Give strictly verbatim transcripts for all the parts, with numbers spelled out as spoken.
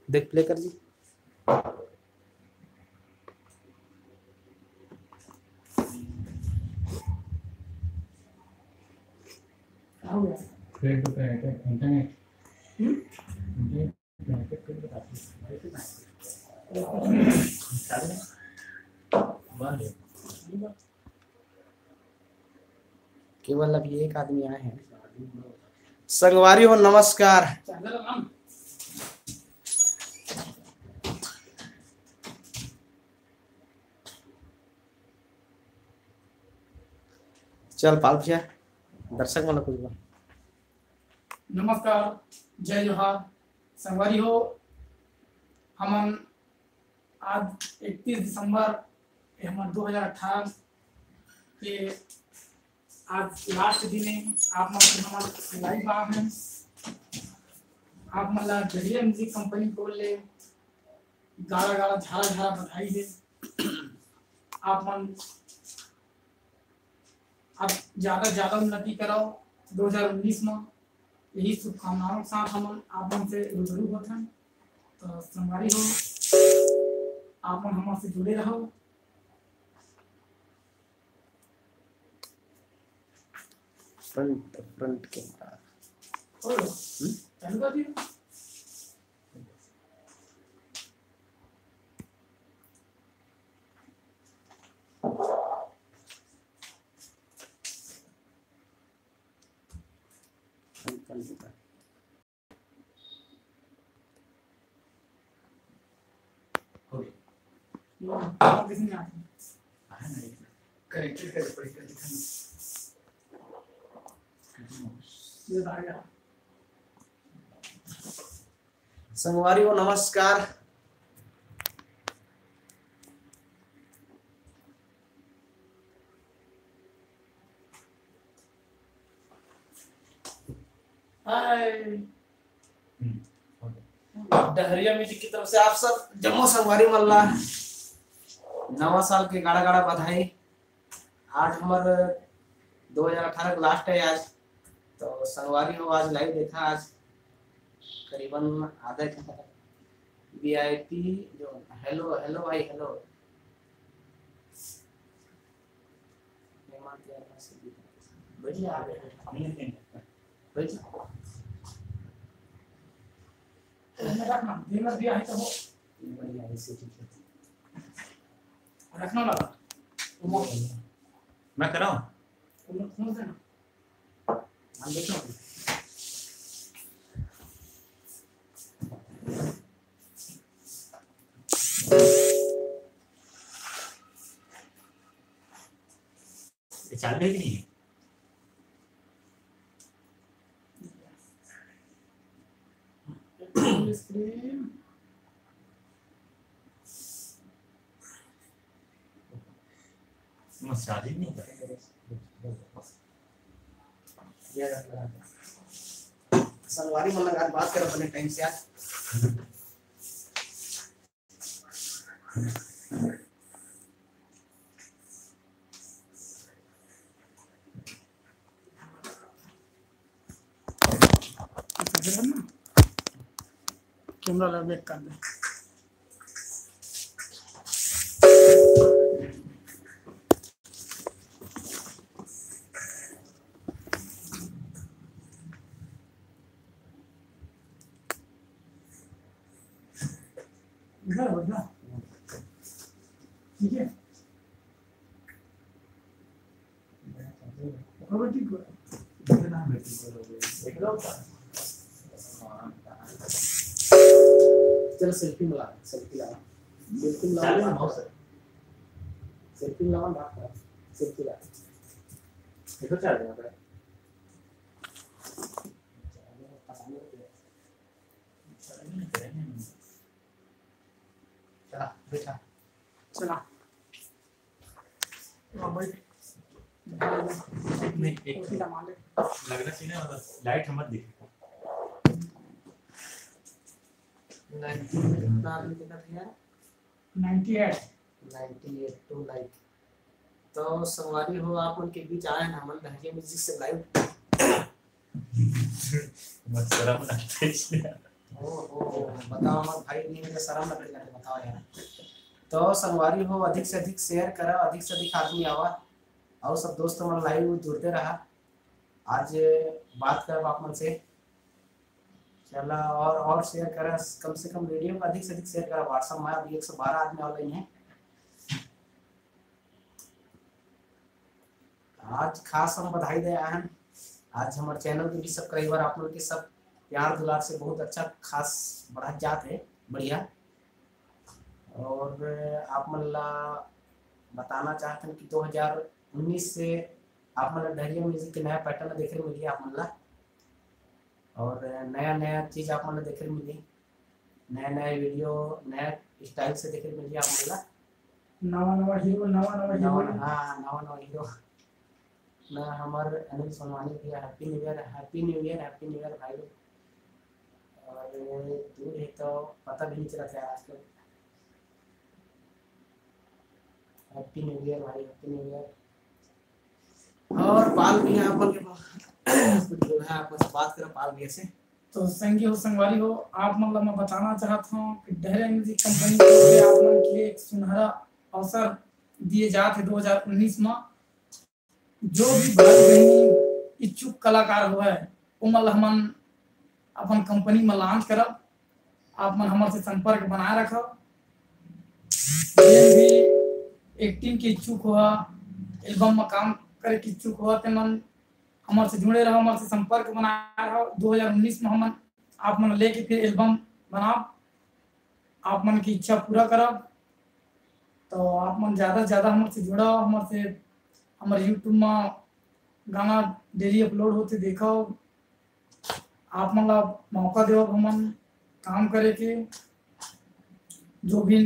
देख, प्ले कर जी। केवल अभी एक आदमी आए हैं। संगवारी हो, नमस्कार। चल पाल भैया, दर्शक मन ला कुछ बोल। नमस्कार, जय जोहार। संगवारी हो, हमन आज इकतीस दिसंबर, ये हमर दो हज़ार अठारह के आज लास्ट दिन है। आप मन के हमन लाइव आ हैं। आप मन ला दरिया म्यूजिक कंपनी को ले गाड़ा गाड़ा झारा झारा बधाई है। आप मन अब ज्यादा ज्यादा उन्नति करव दो हज़ार उन्नीस में, यही शुभकामनाओं के साथ हमन आप मन से रूबरू होथन। तो संगवारी हो, आप मन हमन से जुड़े रहो। Front, front camera. और हम्म? चालू कर दिया। संगवारी हो, नमस्कार। हाय। डहरिया म्यूजिक की तरफ से आप सब जम्मो संगवारी मन ला नवा साल के गाड़ा गाड़ा बधाई। आज हमर दो हज़ार अठारह के लास्ट है आज, तो संगवारी हो आज लाइव देखा, आज करीबन आधा घंटा। वीआईपी जो, हेलो, हेलो भाई, हेलो। मेहमान तैयार ना से भी। बैठ जा, बैठ जा। बैठ जा। रखना, दिन में भी आई तो हो। बढ़िया है, इसे ठीक है। रखना लगा। मैं कराऊं? कौन से ना? हम देखो। ये चालू है कि नहीं? Screen। मसाले नहीं। संगवारी मन लगा बात कर अपने टाइम से यार। कैमरा ला बैक कर दे। इधर हो ना। ठीक है। चलो सेल्फी मिला, सेल्फी ला, सेल्फी मिला। सेल्फी मिला, बात कर, सेल्फी ला। देखो चल रहा है। चला, बैठा। चला। हाँ, बैठ। नहीं, एक कॉफी जमा ले। लगना चाहिए ना, मतलब, लाइट हम मत दिखे। नाइंटी, कितना आदमी कितना भैया? Ninety eight. Ninety eight, two lakh. तो संगवारी हो, आप मन के बीच आए हैं हमन डहरिया म्यूजिक से लाइव। मत शर्म ना, इसलिए। ओ, ओ, बताओ, हमर भाई नहीं, मेरे शर्म लगने लगे, बताओ यार। तो संगवारी हो, अधिक से अधिक share करा, अधिक से अधिक आदमी आवा, और सब दोस्त मन live जुड़ते रहा। आज बात करब आप मन से, चला और, और share करा, कम से कम video को अधिक से अधिक share करा। WhatsApp में अभी एक सौ बारह आदमी online है। आज खास हम बधाई दे आए हैं। आज हमारे channel के भी subscriber आप लोग के सब प्यार दुलार से बहुत अच्छा खास बढ़त जात है, बढ़िया। और आप मन ला बताना चाहते हैं कि दो हज़ार उन्नीस से आप मन ला डहरिया music के नया pattern देखे मिली आप मन ला, और नया नया चीज आप मन ला देखे मिली, नया नया video, नया style से देखे मिली आप मन ला। नवा नवा hero, नवा नवा नवा heroine। हाँ, नवा नवा hero। ना हमार अनिल सोनवानी भैया, happy new year, happy new year, happy new year भाई। और दूर है तो पता भी नहीं चला था आजकल। Happy new year भाई, happy new year। और पाल भैया, आप मन के कुछ बोलना है, आप मन से बात करो पाल भैया से। तो संगी हो, संगवारी हो, आप मन ला मैं बताना चाहत हूँ कि डहरिया music company की ओर से आप मन के लिए एक सुनहरा अवसर दिए जात है दो हज़ार उन्नीस में। जो भी भाई बहनी इच्छुक कलाकार हुआ है, वो मन ला हमन अपन company में launch करब। आप मन हमर से संपर्क बनाए रखव। जेन भी acting के इच्छुक हुआ, album में काम करे के इच्छुक हुआ, ते मन हमर से जुड़े रहो, हमर से संपर्क बनाए रहो। दो हज़ार उन्नीस में हमन आप मन लेके फिर album बनाब, आप मन की इच्छा पूरा करब। तो आप मन ज्यादा से ज्यादा हमर से जुड़ो, हमर से, हमर YouTube में गाना daily upload होते देखो। आप मन ला मौका देवब हमन काम करे के, जो भी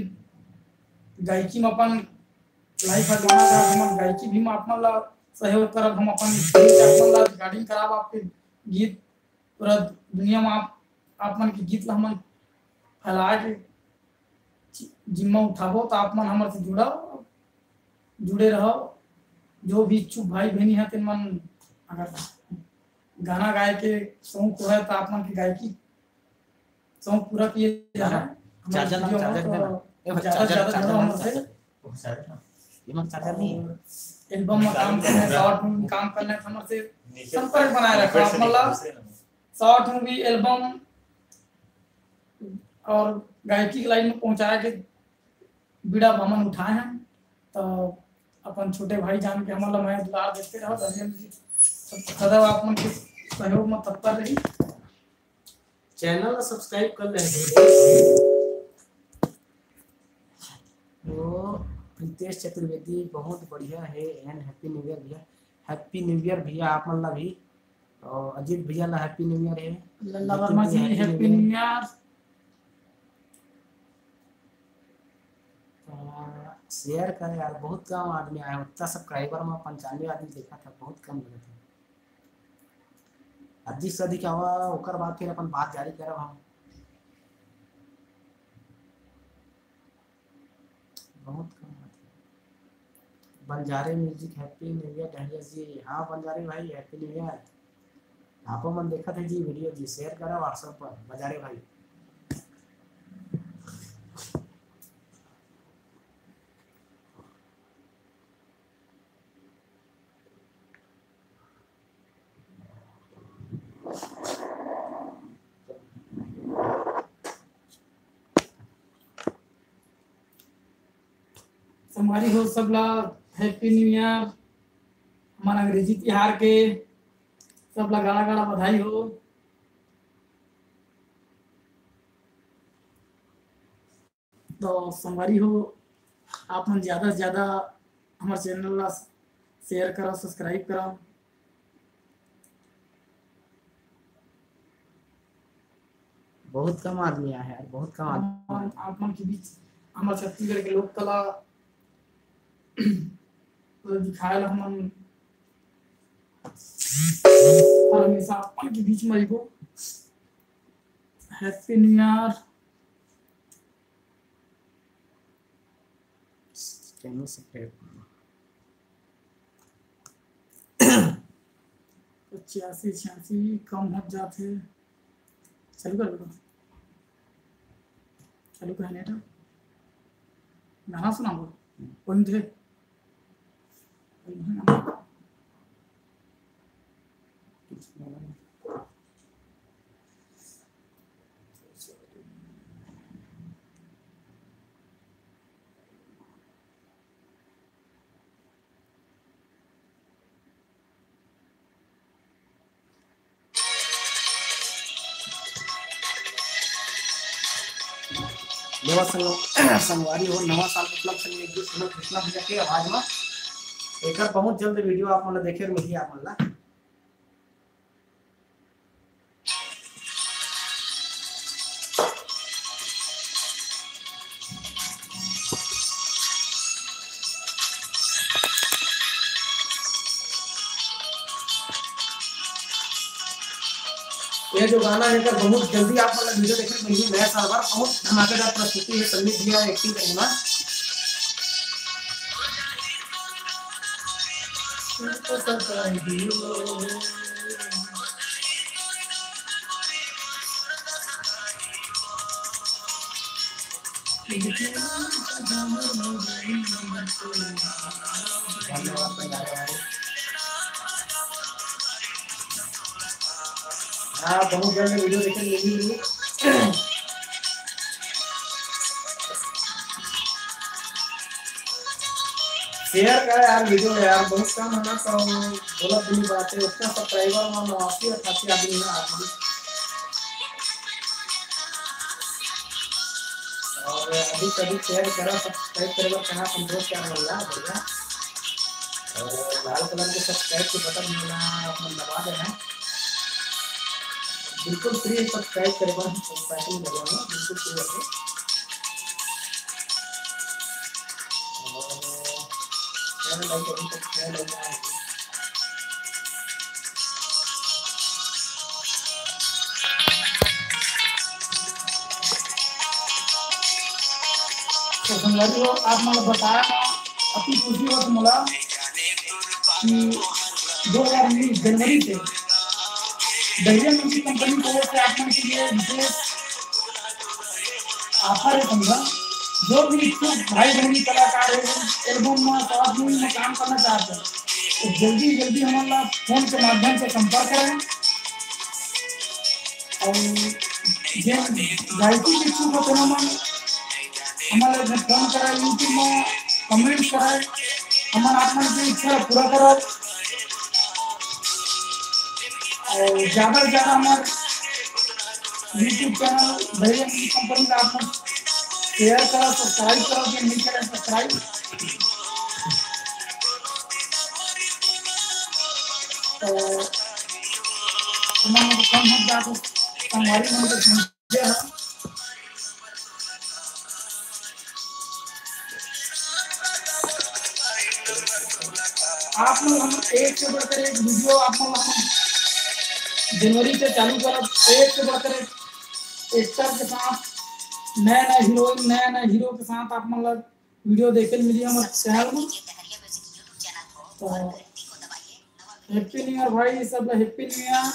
गायकी में अपन life है गाना का, हमन गायकी भी में आप मन ला सहयोग करब, हम अपन गीत आप मन ला recording कराब, आपके गीत पूरा दुनिया में आप, आप मन के गीत ला हमन फैला के जि-, जिम्मा उठाबो, तो आप मन हमर से जुड़ो, जुड़े रहो। जो भी इच्छुक भाई बहनी है, तेन मन अगर गाना गाए के शौक हो है, तो आप मन के गायकी शौक पूरा किए जा रहा है। हमर charger ला, video में charger तो देना। ए भाई, ज्यादा से charger, ज्यादा charger जुड़ो ला, हमर से। Charger। ये मन charger नहीं है। और album में काम करना है, short में काम करना है, तो हमर से नीचे संपर्क बनाए रखो। नीचे आप मन ला नीचे short movie, album और गायकी के line में पहुंचाए के बीड़ा हमन उठाए हैं। तो अपन छोटे भाई जान के हमन ला मया दुलार देते रहो। धर्मेंद्र जी सदैव आप मन के सहयोग में तत्पर रही। Channel ला subscribe कर ले। वो प्रीतेश चतुर्वेदी बहुत बढ़िया है and happy new year भैया। Happy new year भैया आप मन ला भी। और अजीत भैया ला happy new year है। लल्ला वर्मा जी, happy new year। Share करे यार, बहुत कम आदमी आए, उतना subscriber में पंचानवे आदमी देखा था, बहुत कम लगा था। अधिक से अधिक आवा, ओकर बाद फिर अपन बात जारी करब हम। बहुत कम आथे। बंजारे music, happy new year Dahariya जी। हाँ बंजारे भाई, happy new year। आपो मन देखत है जी video जी, share करा WhatsApp पर बंजारे भाई। संगवारी हो, सबला happy new year, हमर अंग्रेजी तिहार के सबला गाड़ा गाड़ा बधाई हो। तो संगवारी हो, आप मन ज्यादा से ज्यादा हमर channel ला share करा, subscribe करा। बहुत कम आदमी आए हैं यार, बहुत कम आदमी। आप मन, आप मन के बीच हमर छत्तीसगढ़ के लोक कला पूरा दिखाए ला हमन हर हमेशा आप मन के बीच में रहिबो। Happy new year। Channel subscribe। पचासी छियासी कम हो जाते। चालू कर दो। चालू करा नेट। गाना सुनाबो। कोई नहीं थे। कोई नहीं गाना। नवा संग-, संगवारी हो, नवा साल के उपलक्ष्य में एक गीत सुनो कृष्णा भैया के आवाज में। एकर बहुत जल्द वीडियो आप मन ला देखे मिलही आप मन ला। ये जो गाना है, एकर बहुत जल्दी आप मन ला वीडियो देखे मिलही। नया साल बर बहुत धमाकेदार प्रस्तुति है, संदीप भैया एक्टिंग करेंगे ना। धन्यवाद, धन्यवाद। हाँ, बहुत जल्द वीडियो देखे मिली। शेयर कर यार वीडियो यार, बहुत कम है ना, तो बोला भी नहीं पाते, उतना सब्सक्राइबर में नवासी अट्ठासी आदमी है यार। और अधिक से अधिक शेयर करा, सब्सक्राइब करे बर कहा, अपन दोस्त यार मन ला, बढ़िया। और लाल कलर के सब्सक्राइब के बटन मन ला अपन दबा देना। बिल्कुल फ्री सब्सक्राइब करे बर, पैसा नहीं लगेगा, बिल्कुल फ्री है। और चैनल लाइक अभी तक, चैनल लाइक आया है। तो संगवारी हो, आप मन ला बताया ना, अति खुशी होत मोला कि दो हज़ार उन्नीस जनवरी से बहिरिया म्यूजिक कंपनी की ओर से आप मन के लिए विशेष ऑफर है समझा। जो भी इच्छुक भाई बहनी कलाकार है, एल्बम में, शॉर्ट फिल्म में काम करना चाहते हैं, तो जल्दी जल्दी हमन ला फोन के माध्यम से संपर्क करें। और जे गायकी के इच्छुक हो, तेनो मन हमन ला फोन करा, YouTube में कमेंट करा, हमन आप मन के इच्छा ला पूरा करब। और ज्यादा से ज्यादा हमारे YouTube चैनल बहिरिया म्यूजिक कंपनी ला आप मन शेयर करा, सब्सक्राइब करा, जो नहीं करे सब्सक्राइब। तो तुम लोग को कम हो जाए तो संगवारी मन को समझे ना। आप लोग हम एक से बढ़कर एक वीडियो आप लोग हम जनवरी से चालू करब, एक से बढ़कर एक एक्टर के साथ, नया नया हीरोइन, नया नया हीरो के साथ आप मतलब वीडियो देखे मिली हमारे चैनल में। तो हैप्पी न्यू ईयर भाई, सब ला हैप्पी न्यू ईयर।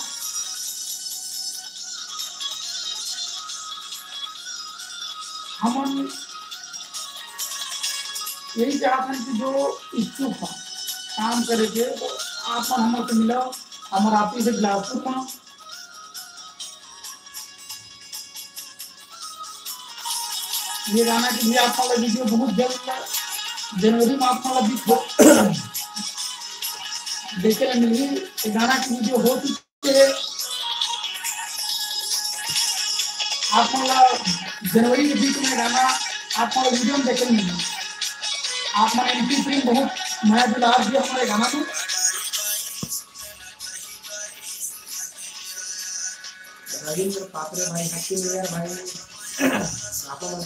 हमन यही चाहत हन कि जो इच्छुक ह काम करे के, तो आप मन हमर से मिलव, हमर ऑफिस है बिलासपुर में। ये गाना की भी आप वाला वीडियो बहुत जल्द जनवरी में आप वाला भी देखे ला मिलही। ये गाना की वीडियो हो चुकी है, आप वाला जनवरी के बीच में गाना आप वाला वीडियो में देखे ला मिलही। आप मन एमपी प्रेम बहुत मया दुलार दिया हमारे गाना को। रविंद्र पात्रे भाई, हैप्पी न्यू ईयर भाई। आप लोग